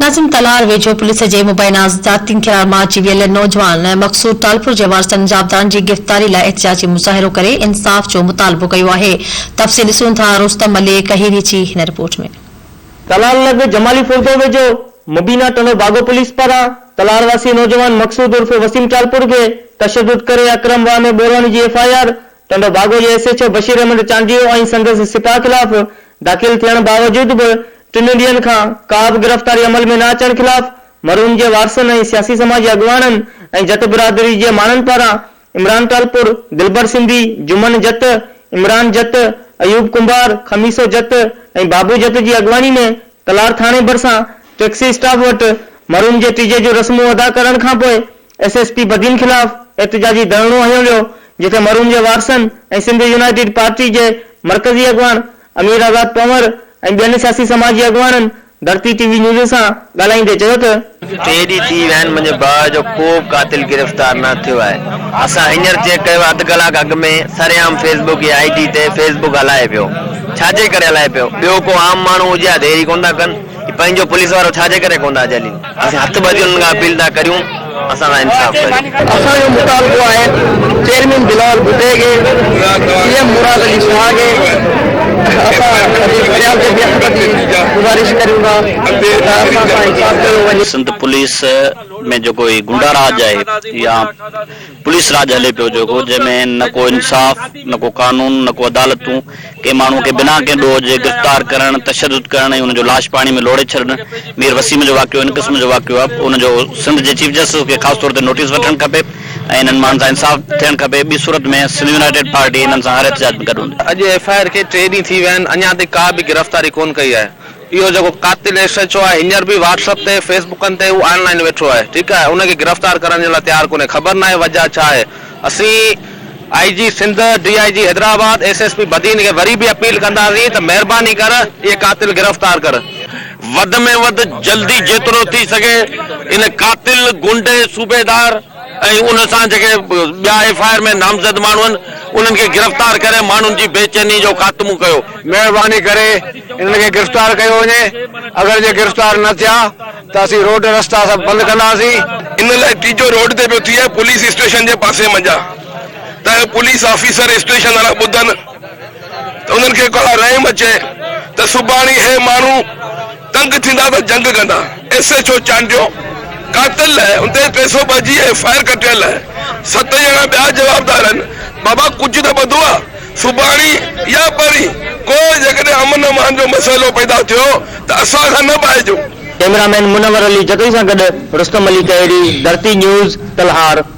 ناظم تلهار ويجهو پوليس جي مبينا زيادتين خلاف مارجي ويل نوجوان مقصود ٽالپر جي وارثن جوابدارن جي گرفتاري لاء احتجاجي مظاهرو ڪري انصاف جو مطالبو ڪيو آهي. تفصيل ڏسون ٿا رستم علي ڪهيري جي هن رپورٽ ۾. تلهار لڳ جمالي ڦردو ويجهو مبينا ٽنڊو باگو پوليس پاران تلهار واسي نوجوان مقصود عرف وسيم ٽالپر کي تشدد ڪري اڪرم واهه ۾ ٻوڙڻ جي F I R Tando Bago جي S H O Bashir Ahmed Chandio ۽ سندس سپاهه خلاف داخل ٿيڻ باوجود به ٽن ڏينهن کان ڪا به گرفتاري عمل ۾ نه اچڻ خلاف مرحوم جي وارثن ۽ سياسي سماجي اڳواڻن ۽ جت برادري جي ماڻهن پاران عمران ٽالپر، دلبر سنڌي، جمن جت، عمران جت، ايوب ڪنڀار، خميسو جت ۽ بابو جت جي اڳواڻي ۾ تلار ٿاڻي ڀرسان ٽيڪسي اسٽاپ وٽ مرحوم جي ٽيجهي جون رسمون ادا ڪرڻ کانپوء ايس ايس پي بدين خلاف احتجاجي ڌرڻو هنيو ويو، جتي مرحوم جي وارثن ۽ سنڌ يونائيٽيڊ پارٽي جي مرڪزي اڳواڻ امير آزاد پنهور ۽ ٻين سياسي سماجي اڳواڻن ڌرتي ٽي وي نيوز سان ڳالهائيندي چيو ته. ٽي ڏينهن ٿي ويا آهن منهنجي ڀاء جو ڪو به قاتل گرفتار نه ٿيو آهي اسان هينئر چيڪ ڪيو آهي اڌ ڪلاڪ اڳ ۾ سرعام فيس بڪ جي I D تي فيس بڪ هلائي پيو ڇا جي ڪري هلائي پيو ٻيو ڪو عام ماڻهو هجي ها ديري ڪونه ٿا ڪن هي پنهنجو پوليس وارو ڇا جي ڪري ڪونه ٿا جهلين اسين هٿ ٻڌي انهن کان اپيل ٿا ڪريون اسان سان انصاف ڪريو. اسان جو مطالبو آهي چيئرمين بلاول ڀٽي کي سي ايم مراد علي شاهه کي اسان وزير اعظم کي به هٿ ٻڌي گذارش ڪريون ٿا ته اسان سان انصاف ڪيو وڃي. سنڌ پوليس ۾ جيڪو هي گنڊا راڄ آهي يا پوليس راڄ هلي پيو جيڪو جنهن ۾ نه ڪو انصاف نه ڪو قانون نه ڪو عدالتون ڪنهن ماڻهو کي بنا ڪنهن ڏوهه جي گرفتار ڪرڻ تشدد ڪرڻ ۽ ان جو لاش پاڻي ۾ لوڙهي ڇڏڻ مير وسيم جو واقعو ان قسم جو واقعو آهي ان جو سنڌ جي چيف جسٽس کي خاص طور تي نوٽيس وٺڻ کپي ۽ انهن ماڻهن سان انصاف ٿيڻ کپي ٻي صورت ۾ سنڌ يونائيٽيڊ پارٽي انهن سان هر احتجاج ۾ گڏ هوندي. اڄ ايف I R کي ٽي ڏينهن ٿي ويا آهن اڃا تائين ڪا به گرفتاري ڪونه ڪئي آهي اهو جيڪو قاتل ايس ايڇ او آهي هينئر به واٽس اپ تي فيس بڪن تي هو آن لائين ويٺو آهي ٺيڪ آهي ان کي گرفتار ڪرڻ جي لاء تيار ڪونهي خبر ناهي وجهه ڇا آهي اسين I G Sindh D I G Hyderabad S S P Badin کي وري به اپيل ڪنداسين ته مهرباني ڪر اهي قاتل گرفتار ڪر. وڌ ۾ وڌ جلدي جيترو ٿي سگهي ان قاتل غنڊي صوبيدار ۽ ان سان جيڪي ٻيا ايف I R ۾ نامزد ماڻهو آهن انهن کي گرفتار ڪري ماڻهن جي بيچيني جو خاتمو ڪيو. مهرباني ڪري انهن کي گرفتار ڪيو وڃي اگر جي گرفتار نه ٿيا ته اسين روڊ رستا سڀ بند ڪنداسين. ان لاء ٽيجو روڊ تي پيو ٿئي پوليس اسٽيشن جي پاسي منجهان ته پوليس آفيسر اسٽيشن وارا ٻڌن ته انهن کي ڪا رحم اچي ته سڀاڻي هي ماڻهو تنگ ٿيندا ته جنگ ڪندا. ايس ايڇ او چانڊيو قاتل آهي ان تي 302 جي ايف I R ڪٽيل آهي ست ڄڻا ٻيا جوابدار آهن بابا ڪجهه ته ٻڌو آ سڀاڻي يا پرين ڪو جيڪڏهن امن امان جو مسئلو پيدا ٿيو ته اسان کان نه ڀائجو. ڪئميرا مين منور علي جتوئي سان گڏ رستم علي ڪهيري، ڌرتي نيوز، تلهار.